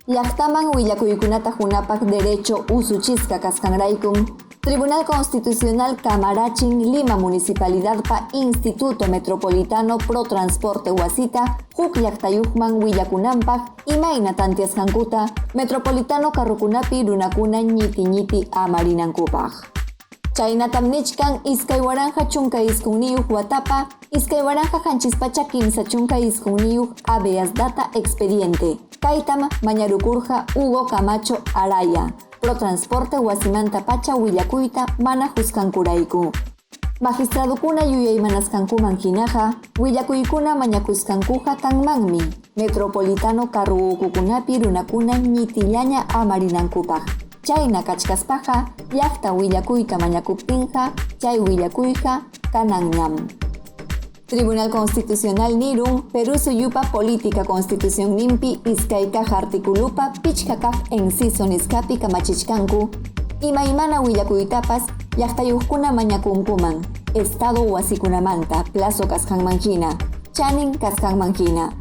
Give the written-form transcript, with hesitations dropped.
Llaqtaman willakuykunata qunapaq derecho usuchisqa kasqanraykum, Tribunal Constitucional kamarachin Lima Municipalidadpa Instituto Metropolitano Pro Transporte wasita huk llaqtayuqman willakunanpaq imayna tanteasqankuta Metropolitano carrokunapi runakuna ñiti ñiti ama rinankupaq. Chaynatam nichkan 2019 watapa 2739 habeas data expediente. Kaytam mañarukurqa Hugo Camacho Araya, Protransporte wasimanta pacha willakuyta mana husqankurayku. Magistradukuna yuyaymanasqankuman hinaqa, willakuykuna mañakusqankuqa kanmanmi, Metropolitano carro ukukunapi runakuna ñitillaña ama rinankupaq. Chayna kachkaspaqa, llaqta willakuyta mañakuptinqa, chay willakuyqa kananñam. Tribunal Constitucional nirun, Perú suyupa política constitucionninpi 2 kaq articulupa 5 kaq inciso nisqapi kamachichkanku, imaymana willakuytapas llaqtayuqkuna mañakunkuman, Estado wasikunamanta plazo kasqanman hina, chanin kasqanman hina.